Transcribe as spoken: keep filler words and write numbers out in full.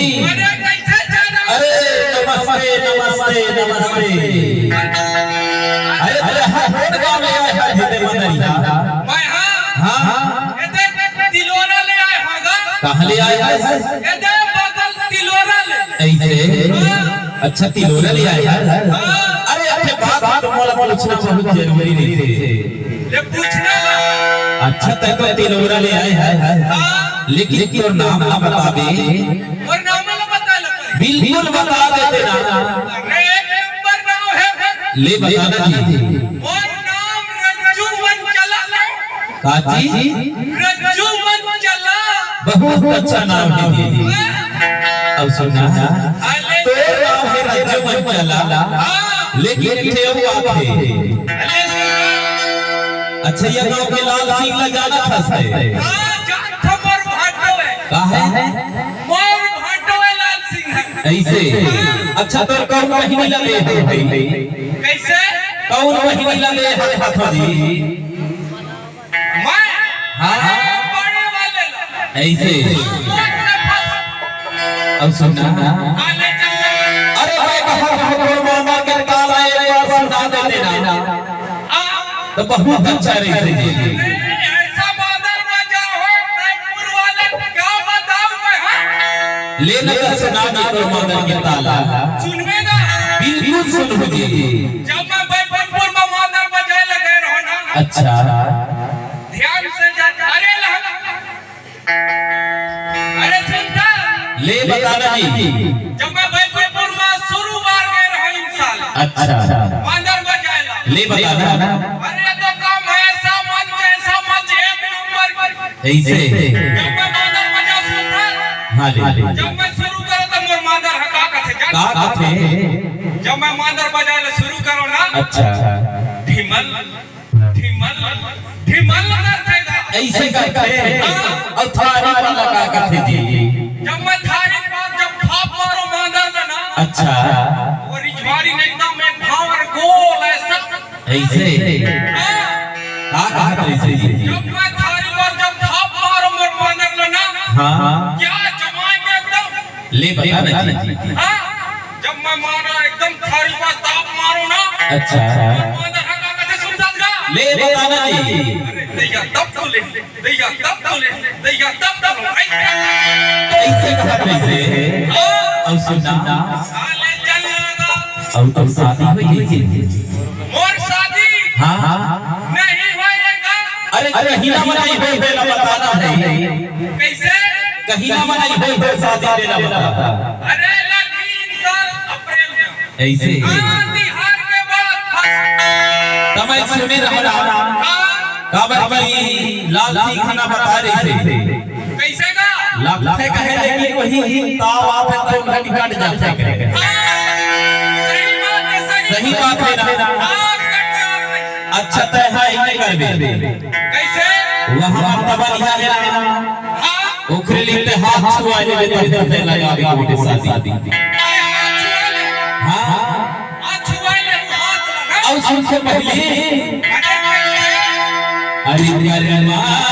अरे, कैसे जाना? अरे, नमस्ते, नमस्ते, नमस्ते। अरे, अरे, हाँ, कौन गाँव ले आए हस, जिते मदरिया? मैं हाँ। हाँ, हाँ। एते तिलोरा ले आए हँव गा। कहाँ ले आए हस? एते बगल तिलोरा ले। ऐसे? हाँ। अच्छा, तिलोरा ले आए हस? हाँ। अरे, अच्छा, बात तो मोला पूछना बहुत जरूरी रहिथे। ले पूछना। अच्छा, तैं तो तिलोरा ले आए हस। हाँ। लेकिन तोर नाम ला बता दे। मोर नाम ला बता ले। बिल्कुल बता देते ना। अरे, एक नंबर नाम हे। ले बता ना जी। मोर नाम रज्जू मन चला। काची? रज्जू मन चला। बहुत अच्छा नाम हे जी। अब सुना, हाँ, ले। तोर नाम हे रज्जू मन चला, हाँ। लेकिन एक ठे अउ बात हे। अरे सुना। अच्छा, ये गाँव के लाल सिंह ला जानत हस? हाँ, जानत हँव, मोर भाँटो हे। का हे? मोर भाँटो हे लाल सिंह हे। ऐसे? हाँ। अच्छा, तोर कौन बहिनी ला दे हस भाई? कैसे? कौन बहिनी ला दे हस भाई? मैं हाँ। बड़े वाले ला। ऐसे। हाँ, मोर से फँस। अब सुना। हाँ, ले चल। अरे मैं कहाँ कहाँ पर मामा के ताला एक बार सुना देते ना। हाँ। तो बहुत अच्छा रहिथे जी। अरे, ऐसा मांदर बजा हो, रायपुर वाले, क्या बताऊं मैं, हाँ? ले ना तो सुना दे तो मांदर के ताला। सुनबे ना? बिल्कुल सुनबो जी। जब मैं बैकुंठपुर में मांदर बजाए ला गए रहों ना। अच्छा। ध्यान से जा, अरे ला, अरे सुनता। ले बता ना जी। जब मैं बैकुंठपुर में शुरू बार गए रहों इस साल। अच्छा। मांदर बजाए ला। ले बता ना। अरे तो काम है, ऐसा मंच, ऐसा मंच, एक नंबर। ऐसे। जब मैं मांदर बजा सुनता। हाँ ले। जब मैं शुरू करों तो मोर मांदर ह का कथे, जान? का कथे? जब मैं मांदर बजाए ला शुरू करों ना। अच्छा। ढिमल ढिमल, ढिमल करथे गा। ऐसे करथे? हाँ। अउ थारी वाला का करथे जी? जब मैं थारी पर जब थाप मारों मांदर ला ना। अच्छा। वो रिजवारी ने एकदम एक भावर गोल ऐसा। ऐसे? हाँ। का कहत ऐसे जी? जब मैं थारी पर जब थाप मारों मोर मांदर ला ना। हाँ। क्या जमाए के एकदम। ले बता ना जी। हाँ, जब मैं मारा एकदम थारी पर ताप मारों ना। अच्छा। मारा हका कथे सुनता गा। ले बता ना जी। अरे, दैया तब तो ले, दैया तब तो ले, दैया तब तो ले। ऐसे कहा कैसे? हाँ। अब सुना। साले चल लगा। अब तो शादी हो गई जी। मोर शादी हाँ। नहीं होएगा। अरे, कहीं ना नहीं होए, बेला बताना है। कैसे? कहीं ना नहीं होए, शादी बेला बता। अरे, लगी इस साल अप्रैल में। ऐसे? हाँ, तिहार के बाद first। तब मैं सुने रहा ना। हाँ। काबर कि लाल सिंह खाना बता रहे थे। कैसे का? लगथे कहे, लेकिन वही ताव आथे तो घट घट जाथे कहे। हाँ, सही बात है, सही सही बात है ना? हाँ, कट जाथे। अच्छा, तय है, इन्हें कर दे। कैसे? वहाँ मर्तबा लिया है ना? हाँ। ओखरे लिए ते हाथ छुआ लेबे, तब ते लगा दे कोटे शादी। अरे, हाथ छुआ ले। हाँ। हाथ छुआ ले, हाथ लगा। और सुन के पहले। अरे, कैसे? अरे, अरे, माँ।